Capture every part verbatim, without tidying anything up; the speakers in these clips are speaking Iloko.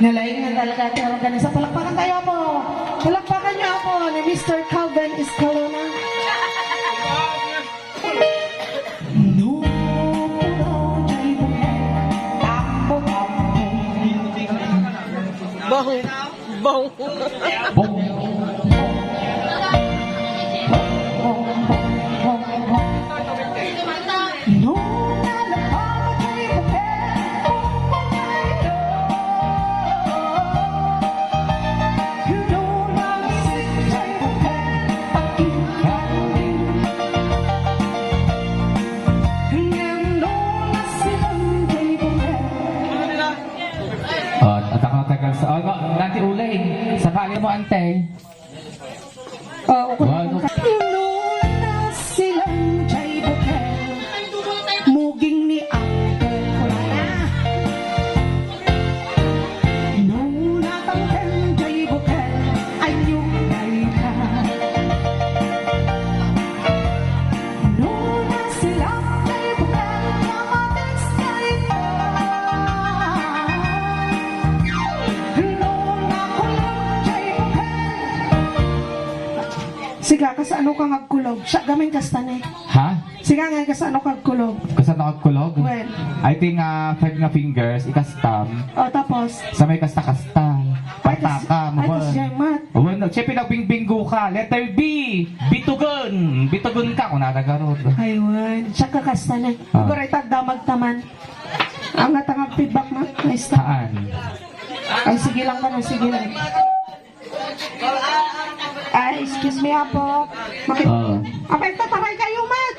Nalaing na talaga ang organisa. Palakpakan tayo po. Palakpakan niyo po ni Mister Calvin Escalona. Bang, bang. Ah, at ang tagal sa, ah, no, Nanti Uling, sa kali mo, ante. Ah, okay. Walo. Nuna silang jay bukel, muging ni Uncle Kulana. Nuna tangken jay bukel, ay, nuna ka. Nuna silang jay bukel, kamatis jay bukel. Nuna kulang jay bukel. Siga, kasano ka ngagkulog? Siya gamin kasta ni. Ha? Siga nga, kasano ka agkulog? Kasano ka agkulog? Well. I think, ah, five nga fingers, ikastam. Oh, tapos? Sa may kasta-kasta. Ay, kas-, Partaka, ay, mabon. Kas-, Jemat. Wen, siya pinagbingbinggo ka. Letter B. Bitugon. Bitugon ka, kung natagarod. Ay, wen. Siya ka kasta ni. Ah. Siguro itagdamag taman. Ang natangag feedback na. Nice na. Haan? Ay, sige lang ka na, sige lang. Ay, excuse me, apo. Maki-, Ah. Apa, ito, taray kayo, mat.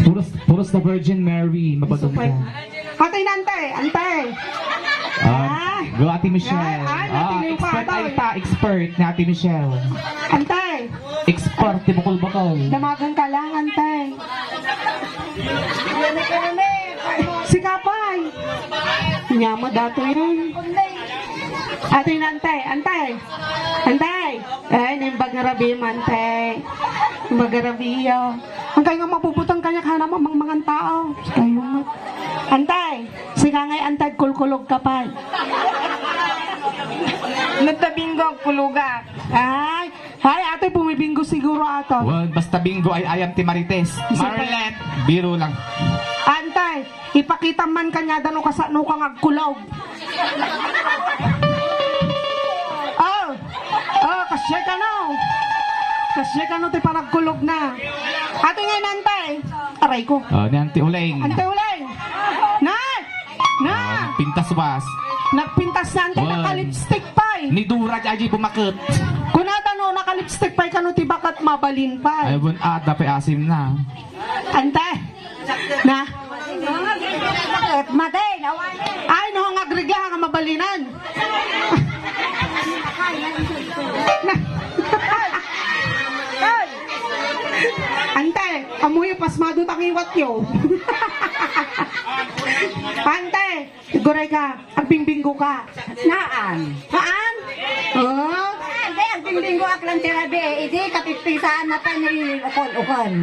Puros, puros na Virgin Mary, mabadong Super. Ka. Atay na, antay, antay. Ah, Ah. Go, Ate Michelle. Ay, ay, Ah, natiliw pa, expert atay. Ay ta, expert ni Ate Michelle. Antay. Expert ti bukol-bukol. Damagan ka lang, antay. Sikapay. Nya mo dato yan. Atay na, antay, antay. Antay. Ay, nimbag nga rabi, mantay. Nimbag nga rabi, yo. Ang kaya nga mabubutang kanya, kana mamangmangan tao. Kayo nga. Antay. Sika ngay, antay, kulkulog ka pa. Nagtabing ko, kuluga. Ay, Hay, ate, bumibinggo siguro ato. Wen, basta binggo ay ayam ti Marites. Isa pa. Marlet, biro lang. Antay, ipakita man kaniada no kasano ka ngagkulog. Oh, oh, kasya ka no. Kasya ka no ti panagkulog na. Ate nga, antay. Aray ko. Oh, ni Auntie Uleng. Auntie Uleng. Nay! Na! Ah, nagpintas was. Nagpintas na, ante, Wan. Naka-lipstick pay. Ni Dura di aji bumaket. Kunada no, naka-lipstick pay kano ti baket mabalin pay. Ay, bun, ah, dapat asim na. Ante. Na. Baket, mate, nawan. Ay, no, nga agrigla nga mabalinan. Na. Ante, amuyo pasmado tangiwat yo. Ante, Guray ka, agbingbinggo ka. Naan. Haan? Oh? Hindi, agbingbinggo ak lang ti rabi, eh. Idi, kapitpisaan na pa ni ukol-ukol.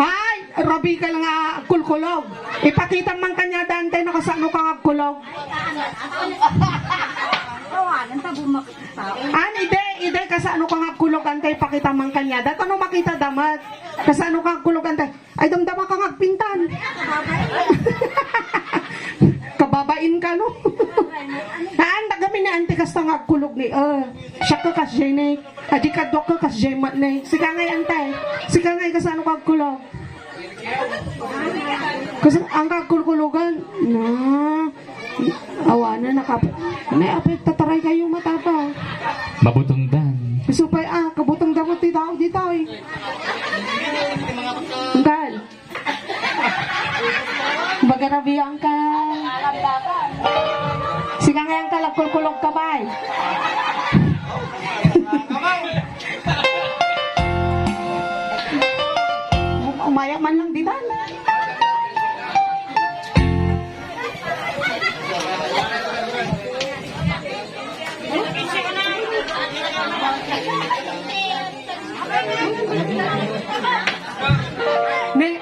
Ay, rabi ka lang nga agkulkulog. Ipakita man kaniada, ante, no kasano ka nga agkulog. Awan, ang tabo makita. An, ide, ide, kasano ka nga agkulog, ante, ipakita man kaniada. Tano makita damat. Kasano ka agkulog, ante? Ay, damdama ka nga agpintan. Kababain ka, no? Haan, dagami ni ante kasta nga agkulog ni, eh. Siya ka kas Jenny. Adi ka dua ka kas Jemat ni. Sika ngay, ante. Sika ngay, kasano ka agkulog? Kas-, ang kagkulkulogan. Na. Awanen, nakap-, ne, apay, tataray kayo, matapa. Mabutongdan. Supay, ah, kabutongdan mo ti tao ditoy. Anggal. Bagarabian ka. Siga nga yan ka, nagkulkulog ka, bay. Umayak man lang ditan. Ni,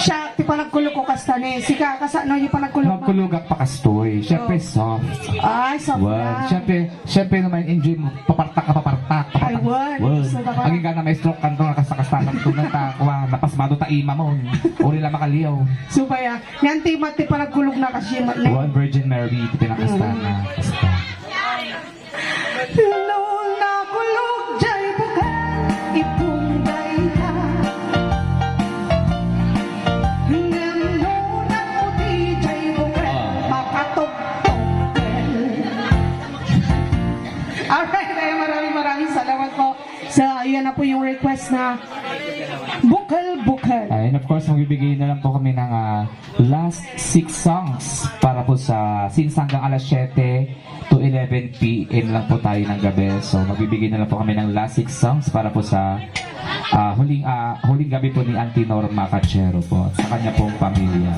Siya, ti panagkulog ko kasta ni. Sika, kasano yung panagkulog mo? Nagkulogak pa kastoy. Siyempre, Oh. soft. Ay, soft Wan. lang. Siyempre, siyempre naman, enjoy mo. Papartak ka, papartak, Ay, papartak. wan. Wan. Gusto ka ba? Aging ka na may stroke kanto nga kasta-kasta lang to na ta, kuha, napasmado ta ima mo. Uri lang makaliyaw. Subaya. Yan, ti mat, ti panagkulog na kasi mat na. Wan, Virgin Mary, ti pinakasta Mm. na. Kasta. No nakulog jay bukel, ipungday ka. Ngem no nagputi jay bukel, Ah. makatugtog kel. Alright, ay maraming, maraming salamat po. So, ayan na po yung request na bukel-bukel. And of course, magbibigay na lang po kami ng, ah, last six songs para po sa since hanggang alas siyete to eleven p m lang po tayo ng gabi. So, magbibigay na lang po kami ng last six songs para po sa, ah, huling, ah, huling gabi po ni Auntie Norma Cachero po at sa kanya pong pamilya.